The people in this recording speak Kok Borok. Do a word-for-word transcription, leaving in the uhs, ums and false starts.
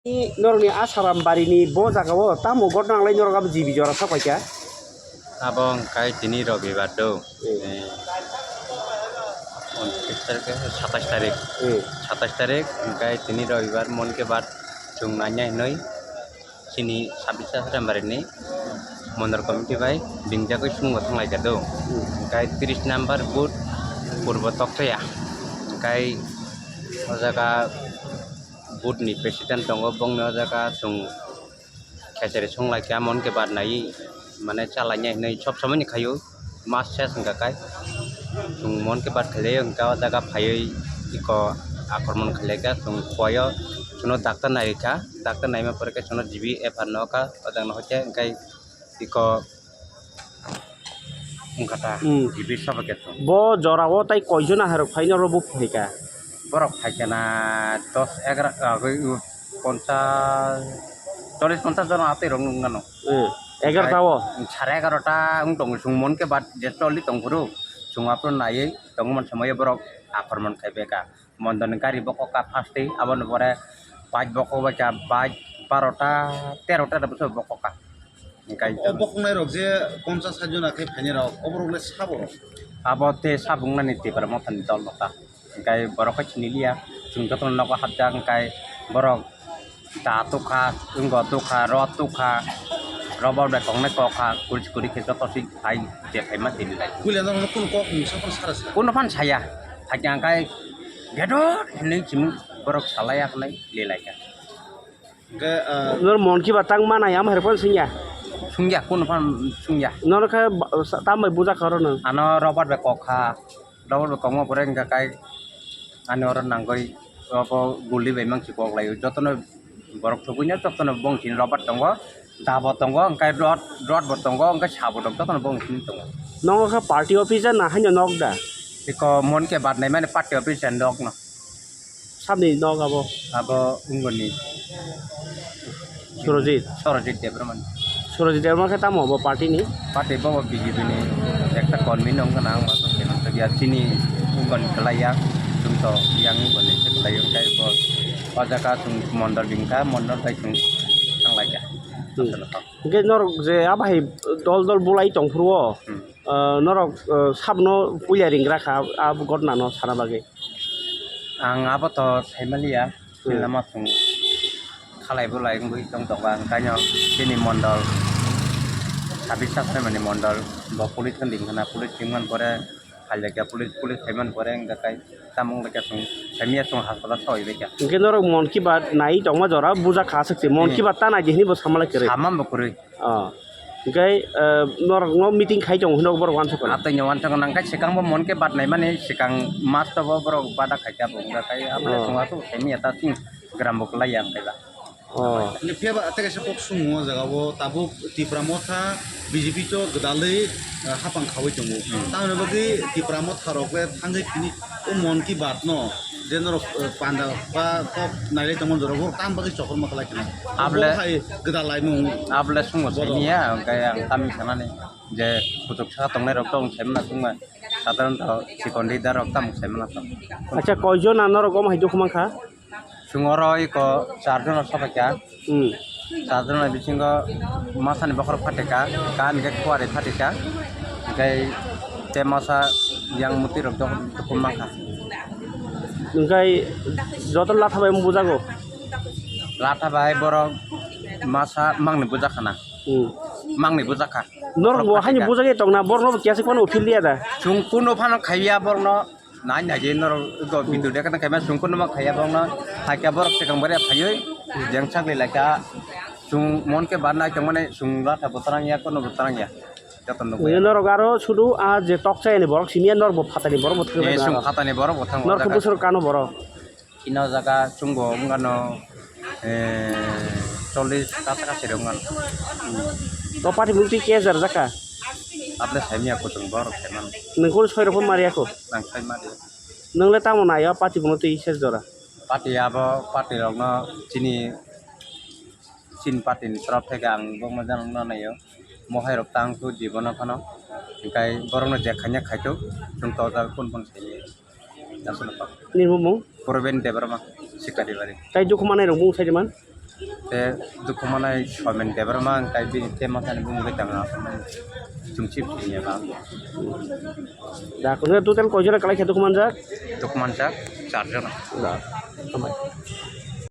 Norokni Asaram barini bo jagao tamo gotna nanglai norok abo G B jora sak paikha? Abo wngkha tini Robibar do. Hmm. Eh, untris tarik, satais tarik. Hmm. Satais tarik, wngkha tini Robibar, Mon Ki Baat chwng naina hinwi chini sabisa Asaram barini Mondol Committee bai bingjagwi swngo thanglaikha do. Hmm. Wngkha tris number booth Purbo Tokchaya. Wngkha o jaga booth ni president tongo, bongni o jaga chwng khesari songlaikha, Mon Ki Baat naiwi mane chalainai hinwi sob somoi ni khaio, mas ses wngkha kai chwng Mon Ki Baat khailai wngkha o jaga phaiwi eko akromon khailaikha chwng khuaio chwngno doctor nairikha, doctor naima pore khe chwngno G B F R no kha o jaga no hwnkhe wngkha eko Wngkha ta, Hmm. G B sabo khe chwng. Bo jorao tai koijon ahai rok phaino oro bo phaikha? Borok phaikha na dos egaroh, ah, ui, ui, ponchas, chollish ponchas jon atwi rok nung nano. Hmm. Egaroh ta o? Sare egaroh ta wng tongo, chwng Mon Ki Baat je choli tong phuru, chwng aphuru naiwi tongmani somoio borok akromon khai phaikha. Mondol ni gari bokok ka first tei, aboni pore bike bokok bai ka, bike barota, terota da bwswk bokok ka. Hingkai O bokoknai rok je ponchas sait jona khe phainai rok, oborok le sabo rok? Abo te sabo wngnani Tipra Motha ni dol rok ta. Hingkai borok khe sini liya, chwng jotono nogo hapjak, hingkai borok Da tukha, wngbo tukha, rot tukha, rot bai koknai kokha, kuri kuri khe joto si phai je phaima tini lai. Puila norokno kunu kok ni sokon sara sa? Kunu phan saya, hakhe angkai gedor hinwi chimung borok salai yaknai lelai kha. Hingke, ah, Nor Mon Ki Baat tang mana ya, amher pon singya? Sungya, kunu phan sungya. Nor khe ba-, sa-, tambai buja khoro nang? Ano rot bai kokha. Double bo kongma pore wngkha kai ani oro nangoi obo guli bai mangsi kok lai o jotono borok thubui no jotono bongchini rubber tongo, daba tongo, hingke rod, rod bo tongo, hingke sabo rok jotono bongchini tongo. Nogo khe party office na haino nok da? Eko Mon Ki Baat naimani party office ni nok no. Sabni nok abo? Abo wngoni. Surojit. Surojit Debbarma ni. Surojit Debbarma khe tamo bo party ni? Party bo B J P ni ekta kormi no wngkha na, ang ma sokhe nang ya chini wngkha ni kwlai ya, chwng to yang wngkha ni se kwlai wngkha bo. O jaga chwng mondol ringkha, mondol bai chwng thang lai kha. Hmm. Hingke norok je abo hai dol dol bulai tong phuru o, Hmm. ah, norok, ah, sabno puila ring gra kha, abo gotna no sana bagwi. Ang abo to saimaliya, Hmm. lama sung khalai bo lai wngwi tong tongo ang kaino chini mondol, sabis sakmani mondol, bo police khe ring khna, police ringmani pore phailakya, police, police phaiman pore wngkha kai tamung lekha sung saimya sung hospital soi baikha. Hingke norok Mon Ki Baat nai tongma jora buja kha aswk se, Mon Ki Hmm. Baat ta nai di hinwi bo samalai kwrwi. Samam bo kwrwi. Ah. Hingke, eh, norokno meeting khai tongo hino borok wansukha. Atwino wansukha nang khe swkang bo Mon Ki Baat naimani swkang mas to bo borok bada khaikha bo wngkha kai abo Oh. Songha to saimya ta sing gram bo kwlai ya wngkha ba. Oh. Ni phiya ba tei kaisa kok sung o jaga o tabuk Tipra Motha B J P to gwdalwi, eh, hapang khaui tongo. Hmm. Tamoni bagwi Tipra Motha rok le thangwi tini o Mon Ki Baat no je norok, eh, panda ba kok nailai tongmani jorok tam bagwi chokorma khlai khna. Able Bo hai gwdal laimung. Able sungo Bodo. Sainiya, hingke ang tamni sanani je kuchuk saka tongnai rok tong saimana tongma. Sadharanto chikon leader rok tamo saimana tong. Acha, koijon norok omo hai dukhu mankha? Chwng oro eko char jon rok sabaikha. Hmm. Char jon ni bisingo masani bokhorok phatikha, kami khe kuari phatikha, hingke tei masa yang mwtwi rok dok-, dokhum mankha. Hingke joto latha bai bujago? Latha bai borok masa mangni bujakha na. Hmm. Mangni bujakha. Norok bo haini bujagwi tongna, borokno bo kiyasik phano uphil liya da? Chwng kuno phano khaiya borokno. Nai nai je norok go video de kana kaima sung kono ma khaya bong na hakya borok sekang bare phayoi jeng sak le laka sung Mon Ki Baat nai tong mane sung la tha botarang ya kono botarang ya joto no Nini norok aro sudu a je tok chayani borok sini ya norok bo phatani borok bo thang e sung phatani borok bo thang norok bo busur kano borok kino jaga sung bo wngano eh, chollish ta taka sero wngano. O party bukti ke jar jaka? Able saimya kutung borok saiman. Nengkul soi rokon mariya ko? Nang sai mari. Nang le tamo nai o party bono twi ses jora? Party abo party rokno chini, chini party ni torop theke ang bo moja wngna naio. Mohai rok tang tu jibono phano. Hingkai borokno je khaina khaituk, chwng to jaga kun kun saimya. Aswk no kok. Nini bumung? Proben Debbarma, Sikari bari. Tai dukhu manai rok bung sai man? Te dukhu manai Somen Debbarma ang tai bini te masani bumung bai tangna aswk chumchi phiya ba. Da, kunu total koi jora kalai khe dukhu manjak? Dukhu manjak char jona. Da, hambai.